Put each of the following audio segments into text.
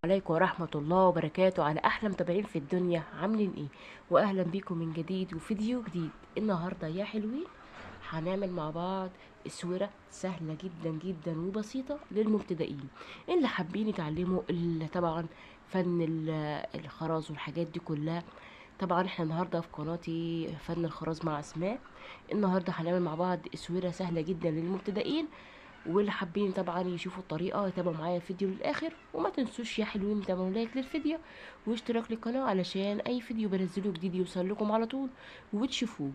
عليكم ورحمة الله وبركاته على أحلى متابعين في الدنيا، عاملين ايه؟ وأهلا بيكم من جديد وفيديو جديد. النهاردة يا حلوين هنعمل مع بعض اسورة سهلة جدا جدا وبسيطة للمبتدئين اللي حابين يتعلموا طبعا فن الخراز والحاجات دي كلها. طبعا احنا النهارده في قناتي فن الخراز مع اسماء. النهارده هنعمل مع بعض اسورة سهلة جدا للمبتدئين، واللي حابين طبعا يشوفوا الطريقة يتابعوا معايا الفيديو للاخر. وما تنسوش يا حلوين تعملوا لايك للفيديو واشتراك للقناة علشان اي فيديو بنزله جديد يوصل لكم على طول وتشوفوه.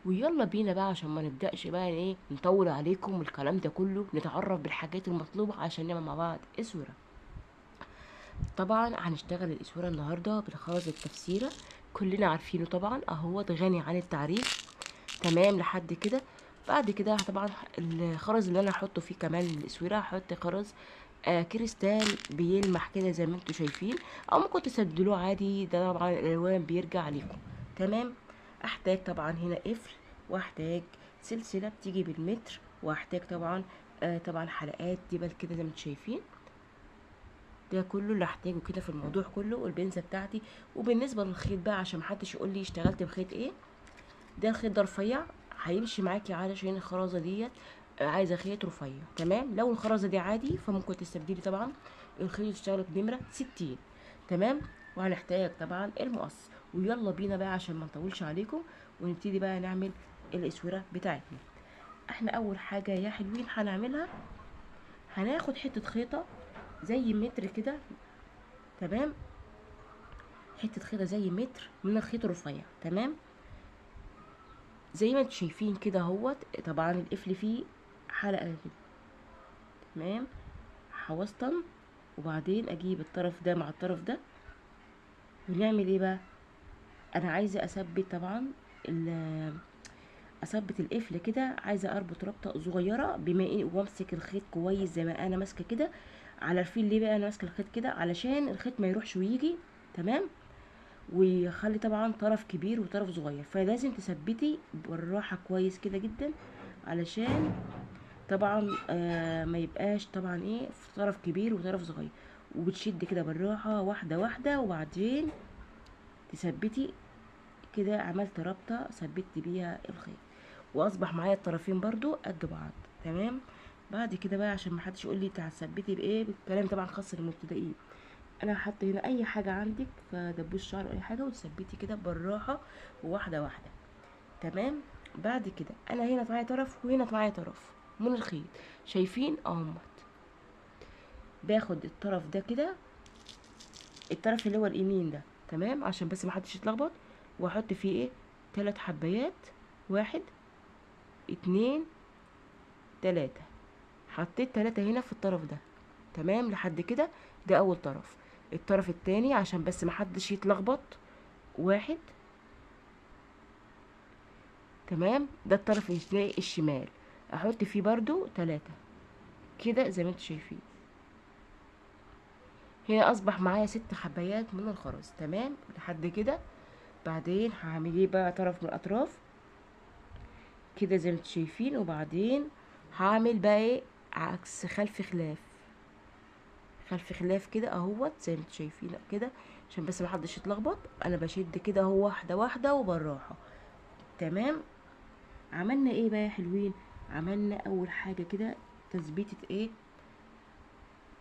ويلا بينا بقى عشان ما نبداش بقى ايه نطول عليكم الكلام ده كله، نتعرف بالحاجات المطلوبة عشان نعمل مع بعض اسورة. طبعا هنشتغل الاسوره النهارده بالخرز التفسيره، كلنا عارفينه طبعا اهو، غني عن التعريف. تمام لحد كده. بعد كده طبعا الخرز اللي انا هحطه فيه كمان الاسوره هحط خرز كريستال بيلمح كده زي ما انتم شايفين، او ممكن تسدلوه عادي، ده طبعا الالوان بيرجع ليكم. تمام. احتاج طبعا هنا قفل، واحتاج سلسلة بتيجي بالمتر، واحتاج طبعا طبعا حلقات دبل كده زي ما انتم شايفين. ده كله اللي هحتاجه كده في الموضوع كله، والبنزه بتاعتي. وبالنسبة للخيط بقى عشان محدش يقول لي اشتغلت بخيط ايه، ده الخيط ده رفيع هيمشي معاكي علشان الخرازه ديت عايزه خيط رفيع. تمام. لو الخرازه دي عادي فممكن تستبدلي طبعا الخيط تشتغلي بنمره 60. تمام. وهنحتاج طبعا المقص. ويلا بينا بقى عشان ما نطولش عليكم ونبتدي بقى نعمل الاسوره بتاعتنا. احنا اول حاجة يا حلوين هنعملها، هناخد حتة خيطه زي متر كده. تمام. حتة خيطه زي متر من الخيط الرفيع. تمام. زي ما انتم شايفين كده اهوت. طبعا القفل فيه حلقة كده. تمام. هوسطن، وبعدين اجيب الطرف ده مع الطرف ده، ونعمل ايه بقى؟ انا عايزه اثبت طبعا اثبت القفل كده، عايزه اربط ربطه صغيرة بما ايه، وامسك الخيط كويس زي ما انا ماسكه كده. عارفين ليه بقى انا ماسكه الخيط كده؟ علشان الخيط ما يروحش ويجي. تمام. ويخلي طبعا طرف كبير وطرف صغير، فلازم تثبتي بالراحة كويس كده جدا علشان طبعا ما يبقاش طبعا ايه في طرف كبير وطرف صغير. وبتشد كده بالراحة واحدة واحدة، وبعدين تثبتي كده. عملت رابطه ثبتت بيها الخيط، واصبح معايا الطرفين برضو قد بعض. تمام. بعد كده بقى عشان ما حدش يقول لي انت هتثبتي بايه، الكلام طبعا خاص للمبتدئين، انا هحط هنا اي حاجة عندك فدبوس شعر اي حاجة، وتثبتي كده بالراحة واحدة واحدة. تمام. بعد كده انا هنا معايا طرف وهنا معايا طرف من الخيط، شايفين اهمت. باخد الطرف ده كده، الطرف اللي هو اليمين ده. تمام. عشان بس ما حدش يتلخبط. واحط فيه ايه 3 حبايات، 1 2 3. حطيت 3 هنا في الطرف ده. تمام لحد كده. ده اول طرف. الطرف التاني عشان بس محدش يتلخبط، 1. تمام. ده الطرف الشمال احط فيه برضو 3 كده زي ما انتم شايفين. هنا اصبح معايا 6 حبايات من الخرز. تمام لحد كده. بعدين هعمل ايه بقى؟ طرف من الاطراف كده زي ما انتم شايفين، وبعدين هعمل بقى ايه؟ عكس خلف خلاف، خلف خلاف كده اهوت زي ما انتم شايفين كده، عشان بس محدش يتلخبط. انا بشد كده اهو واحدة واحدة وبالراحه. تمام. عملنا ايه بقى يا حلوين؟ عملنا اول حاجة كده تثبيته ايه،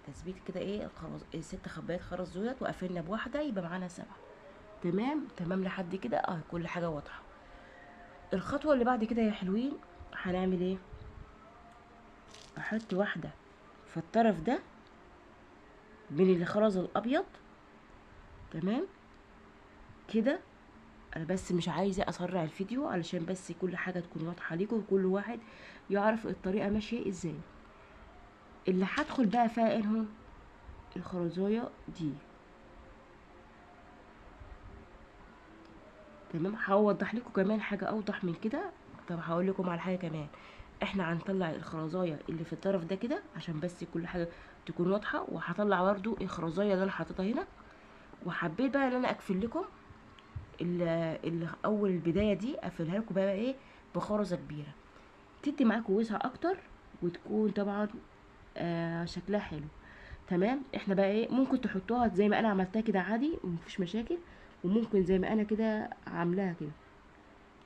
تثبيت كده ايه الخرز، 6 حبايات خرز دولت، وقفلنا بواحدة يبقى معانا 7. تمام. تمام لحد كده كل حاجة واضحة. الخطوة اللي بعد كده يا حلوين هنعمل ايه؟ احط واحدة في الطرف ده من الخرز الابيض. تمام كده. انا بس مش عايزه اسرع الفيديو علشان بس كل حاجة تكون واضحة ليكم وكل واحد يعرف الطريقة ماشية ازاي. اللي هدخل بقى فيها ايه؟ الخرزايه دي. تمام. هوضح لكم كمان حاجة اوضح من كده. طب هقول لكم على حاجة كمان. احنا هنطلع الخرزايه اللي في الطرف ده كده عشان بس كل حاجة تكون واضحة، وهطلع برده الخرزايه اللي انا حاططها هنا. وحبيت بقى ان انا اقفل لكم اللي اول البداية دي، اقفلها لكم بقى ايه بخرزه كبيرة تدي معاكم وسع اكتر، وتكون طبعا شكلها حلو. تمام. احنا بقى ايه، ممكن تحطوها زي ما انا عملتها كده عادي ومفيش مشاكل، وممكن زي ما انا كده عاملاها كده.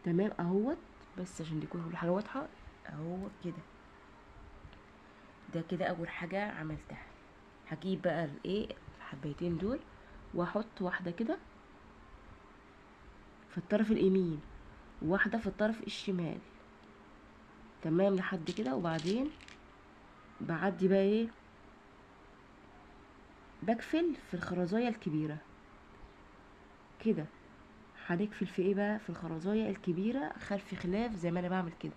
تمام اهوت، بس عشان تكون كل حاجة واضحة اهو كده. ده كده اول حاجة عملتها. هجيب بقى الايه الحبايتين دول واحط واحدة كده في الطرف اليمين وواحدة في الطرف الشمال. تمام لحد كده. وبعدين بعدي بقى ايه، بقفل في الخرزايه الكبيرة كده. هنقفل في ايه بقى، في الخرزايه الكبيرة خلف خلاف زي ما انا بعمل كده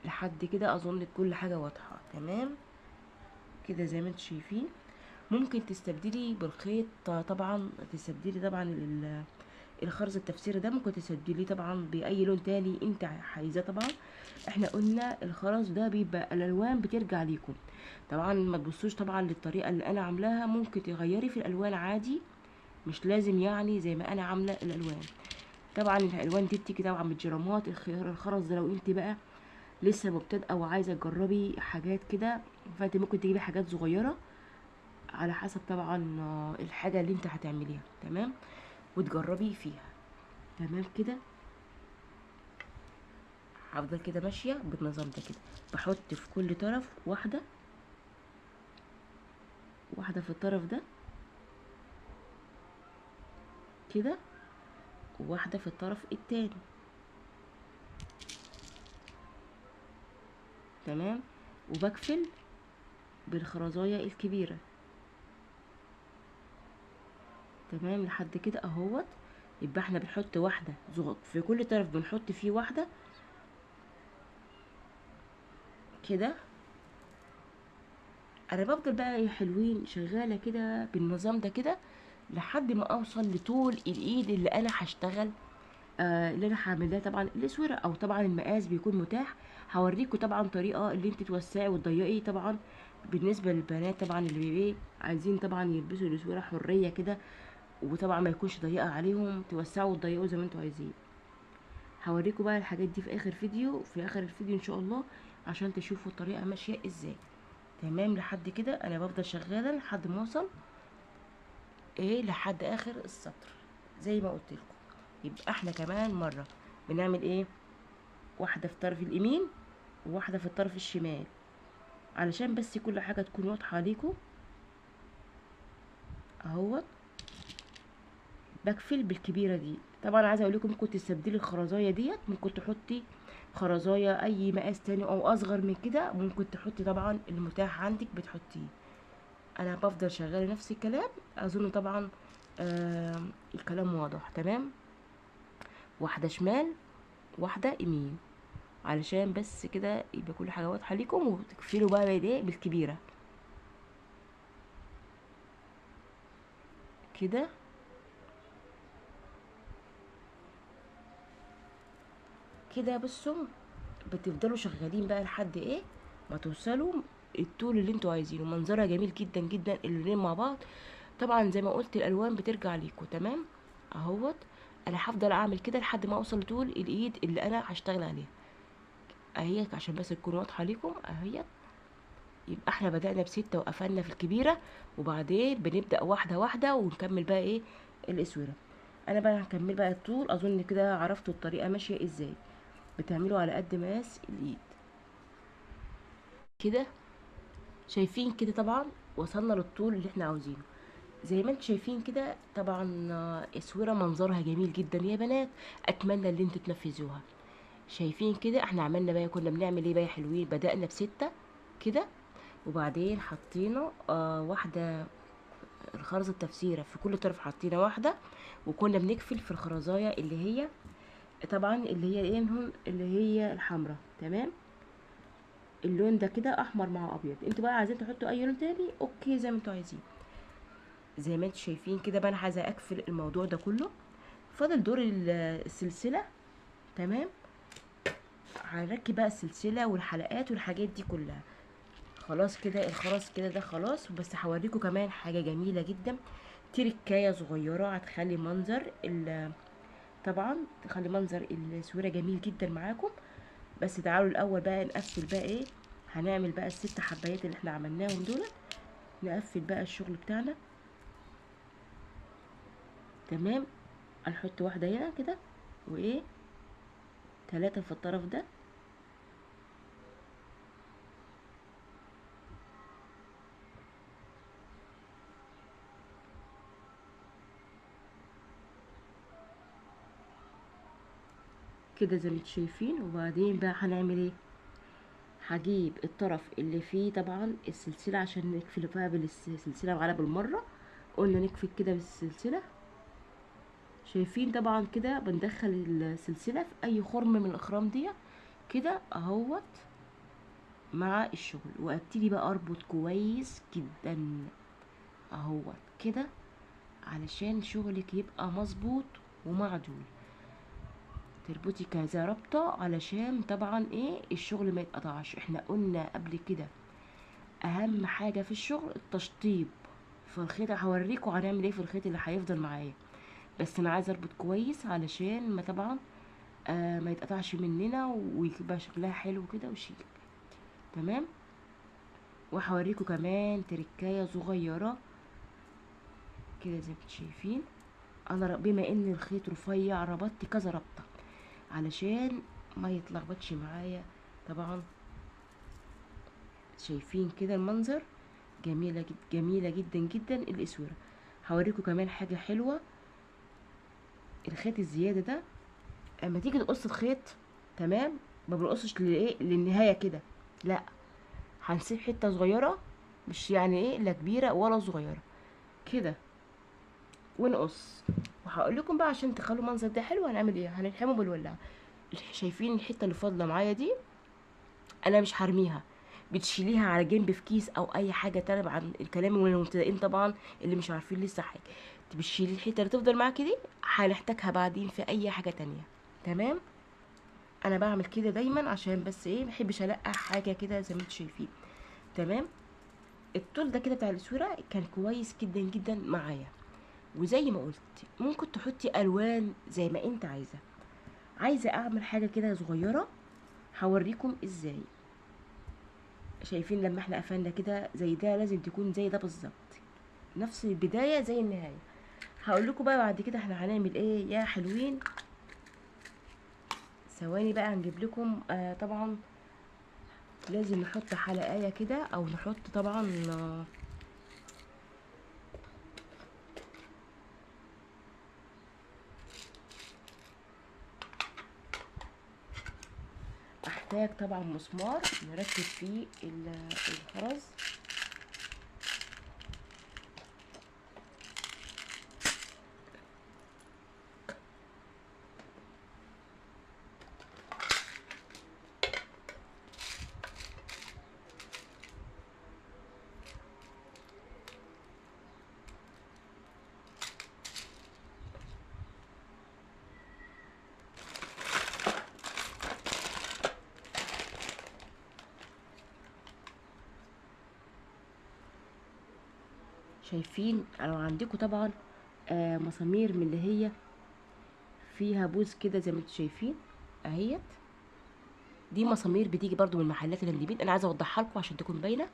لحد كده. اظن كل حاجة واضحة. تمام كده زي ما انتم شايفين. ممكن تستبدلي بالخيط طبعا، تستبدلي طبعا الخرز التفسير ده، ممكن تستبدليه طبعا باي لون تاني انت عايزاه. طبعا احنا قلنا الخرز ده بيبقى الالوان بترجع ليكم، طبعا ما تبصوش طبعا للطريقة اللي انا عاملاها، ممكن تغيري في الالوان عادي، مش لازم يعني زي ما انا عامله الالوان. طبعا الالوان دي بتيجي طبعا بالجرامات. الخرز ده لو انت بقى لسه مبتدئة وعايزه تجربي حاجات كده، فانت ممكن تجيبي حاجات صغيرة على حسب طبعا الحاجة اللي انت هتعمليها. تمام، وتجربي فيها. تمام كده. هفضل كده ماشية بالنظام ده كده، بحط في كل طرف واحدة واحدة في الطرف ده كده، وواحدة في الطرف التاني. تمام، وبقفل بالخرزايه الكبيرة. تمام لحد كده اهوت. يبقى احنا بنحط واحدة في كل طرف، بنحط فيه واحدة كده. انا بفضل بقى يا حلوين شغالة كده بالنظام ده كده لحد ما اوصل لطول الايد اللي انا هشتغل اللي انا هعملها طبعا الاسوره، او طبعا المقاس بيكون متاح. هوريكم طبعا طريقه اللي انت توسعي وتضيقي. طبعا بالنسبة للبنات طبعا اللي بيبقى عايزين طبعا يلبسوا الاسوره حرية كده، وطبعا ما يكونش ضيقه عليهم، توسعوا وتضيقوا زي ما انتوا عايزين. هوريكم بقى الحاجات دي في اخر فيديو، في اخر الفيديو ان شاء الله، عشان تشوفوا الطريقة ماشية ازاي. تمام لحد كده انا بفضل شغالة لحد ما اوصل ايه لحد اخر السطر زي ما قلت لكم. يبقى احنا كمان مرة بنعمل ايه، واحدة في الطرف اليمين وواحدة في الطرف الشمال، علشان بس كل حاجة تكون واضحة ليكم اهوت. بقفل بالكبيره دي. طبعا عايزه اقول لكم ممكن تستبدلي الخرزايه ديت، ممكن تحطي خرزايه اي مقاس تاني او اصغر من كده، ممكن تحطي طبعا المتاح عندك بتحطيه. انا بفضل شغالة نفس الكلام، اظن طبعا الكلام واضح. تمام، واحدة شمال واحدة يمين، علشان بس كده يبقى كل حاجة واضحة ليكم. وتقفلوا بقى بايديه بالكبيره كده. كده بصوا بتفضلوا شغالين بقى لحد ايه ما توصلوا الطول اللي انتوا عايزينه. منظرها جميل جدا جدا اللونين مع بعض. طبعا زي ما قلت الالوان بترجع ليكم. تمام اهوت. انا هفضل اعمل كده لحد ما اوصل لطول الايد اللي انا هشتغل عليها اهي، عشان بس تكون واضحة ليكم اهي. يبقى احنا بدأنا بستة وقفلنا في الكبيرة، وبعدين بنبدأ واحدة واحدة ونكمل بقى ايه الاسوره. انا بقى هكمل بقى الطول. اظن كده عرفتوا الطريقة ماشية ازاي، بتعملوا على قد مقاس الايد كده. شايفين كده طبعا وصلنا للطول اللي احنا عاوزينه زي ما انتم شايفين كده. طبعا الاسوره منظرها جميل جدا يا بنات، اتمنى ان انتوا تنفذوها. شايفين كده احنا عملنا بقى، كنا بنعمل ايه بقى يا حلوين، بدأنا بستة كده، وبعدين حطينا واحدة الخرزه التفسيره في كل طرف، حطينا واحدة، وكنا بنقفل في الخرزايه اللي هي طبعا اللي هي ايه اللي هي الحمراء. تمام، اللون ده كده احمر مع ابيض. انتوا بقى عايزين تحطوا اي لون تاني okay زي ما انتوا عايزين. زي ما انتوا شايفين كده بقى انا عايزه اقفل الموضوع ده كله. فاضل دور السلسلة. تمام، هنركب بقى السلسلة والحلقات والحاجات دي كلها. خلاص كده الخلاص كده ده خلاص. بس هوريكم كمان حاجة جميلة جدا، تركايه صغيرة هتخلي منظر طبعا تخلي منظر السويره جميل جدا معاكم. بس تعالوا الاول بقى نقفل بقى ايه، هنعمل بقى الست حبايات اللي احنا عملناهم دول، نقفل بقى الشغل بتاعنا. تمام، هنحط واحدة هنا كده، وايه 3 في الطرف ده. كده زي ما انتم شايفين. وبعدين بقى هنعمل ايه؟ هجيب الطرف اللي فيه طبعا السلسلة عشان نقفل بقى بالسلسلة معانا بالمرة، قلنا نقفل كده بالسلسلة. شايفين طبعا كده بندخل السلسلة في اي خرم من الاخرام دي كده اهوت مع الشغل، وابتدي بقى اربط كويس جدا اهوت كده علشان شغلك يبقى مظبوط ومعدول. تربطي كذا ربطة علشان طبعا ايه الشغل ما يتقطعش. احنا قلنا قبل كده اهم حاجة في الشغل التشطيب في الخيط. هوريكم هنعمل ايه في الخيط اللي هيفضل معايا، بس انا عايزه اربط كويس علشان ما طبعا ما يتقطعش مننا ويبقى شكلها حلو كده وشيك. تمام، وهوريكم كمان تركايه صغيرة كده زي ما انتم شايفين. انا بما ان الخيط رفيع ربطت كذا ربطه علشان ما يتلخبطش معايا. طبعا شايفين كده المنظر جميلة جدا، جميلة جدا جدا الاسوره. هوريكم كمان حاجة حلوة، الخيط الزيادة ده اما تيجي تقص الخيط، تمام، ما بنقصش لايه للنهاية كده، لا هنسيب حتة صغيرة، مش يعني ايه لا كبيرة ولا صغيرة كده، ونقص. وهقول لكم بقى عشان تخلوا المنظر ده حلو هنعمل ايه. هنلحمه بالولاعه. شايفين الحتة اللي فاضلة معايا دي انا مش هرميها، بتشيليها على جنب في كيس او اي حاجة تانية عن الكلام من المبتدئين طبعا اللي مش عارفين لسه حاجة. بتشيلي الحتة اللي تفضل معاكي دي هنحتاجها بعدين في اي حاجة تانية. تمام، انا بعمل كده دايما عشان بس ايه محبش القح حاجة كده زي ما انتم شايفين. تمام، الطول ده كده بتاع الاسوره كان كويس جدا جدا معايا. وزي ما قلت ممكن تحطي الوان زي ما انت عايزه. عايزه اعمل حاجة كده صغيرة هوريكم ازاي. شايفين لما احنا قفلنا كده زي ده لازم تكون زي ده بالظبط، نفس البداية زي النهاية. هقول لكم بقى بعد كده احنا هنعمل ايه يا حلوين. ثواني بقى هنجيب لكم طبعا لازم نحط حلقايه كده، او نحط طبعا احتاج طبعا مسمار نركب فيه الخرز. شايفين لو عندكم طبعا مسامير من اللي هي فيها بوز كده زي ما انتم شايفين اهيت، دي مسامير بتيجي برضو من محلات ال handmade. انا عايزه اوضحها لكم عشان تكون باينة.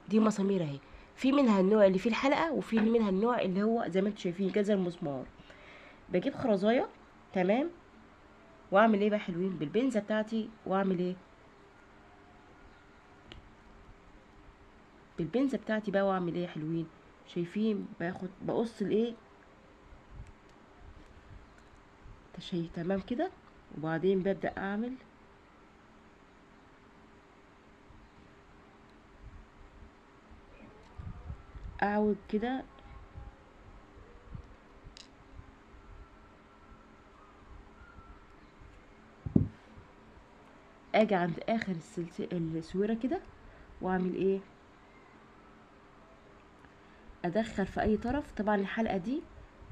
دي مسامير اهي، في منها النوع اللي فيه الحلقة وفي منها النوع اللي هو زي ما انتم شايفين كده زي المسمار. بجيب خرزايه، تمام، واعمل ايه بقى حلوين بالبنزه بتاعتي، واعمل ايه بالبنزه بتاعتي بقى، واعمل ايه حلوين. شايفين باخد بقص الايه شايف، تمام كده. وبعدين ببدأ اعمل اعوج كده اجي عند اخر السويره كده واعمل ايه، ادخل في اي طرف. طبعا الحلقة دي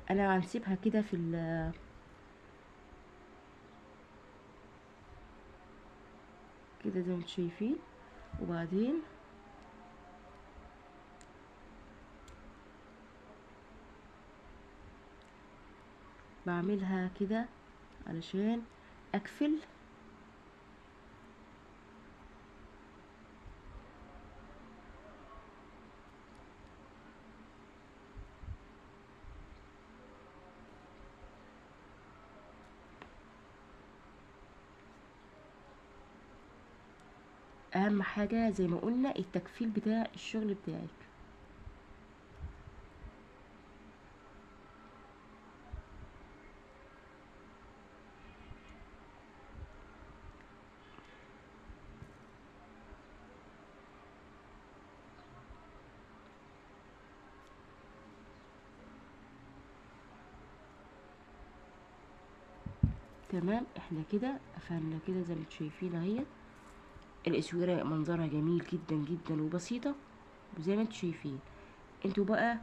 انا هنسيبها كده في كده زي ما انتم شايفين. وبعدين بعملها كده علشان اقفل اهم حاجة زي ما قلنا التكفيل بتاع الشغل بتاعك. تمام، احنا كده قفلنا كده زي ما انتم شايفين اهيت. الاسويره منظرها جميل جدا جدا وبسيطة، وزي ما انتم شايفين انتوا بقى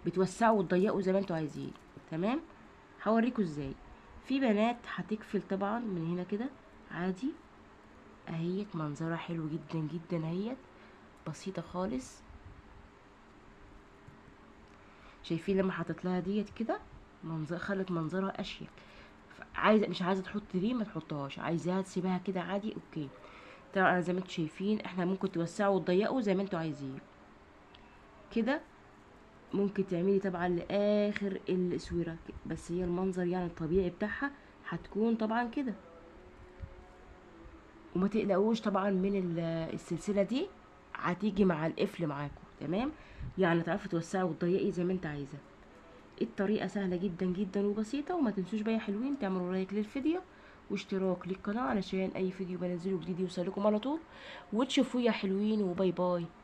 بتوسعوا وتضيقوا زي ما انتوا عايزين. تمام، هوريكم ازاي. في بنات هتقفل طبعا من هنا كده عادي اهيت، منظرها حلو جدا جدا اهيت، بسيطة خالص. شايفين لما حطيت لها ديت كده منظر، خلت منظرها اشيك. عايزه مش عايزه تحط دي ما تحطهاش، عايزاها تسيبها كده عادي okay. طبعا زي ما انتم شايفين احنا ممكن توسعوا وتضيقوا زي ما انتم عايزين كده. ممكن تعملي طبعا لاخر الاسوره، بس هي المنظر يعني الطبيعي بتاعها هتكون طبعا كده. وما تقلقوش طبعا من السلسلة دي، هتيجي مع القفل معاكم. تمام، يعني تعرفي توسعي وتضيقي زي ما انت عايزه. الطريقة سهلة جدا جدا وبسيطة. وما تنسوش بقى يا حلوين تعملوا like للفيديو واشتراك للقناة علشان اي فيديو بنزله جديد يوصلكم على طول وتشوفوه يا حلوين. و bye bye.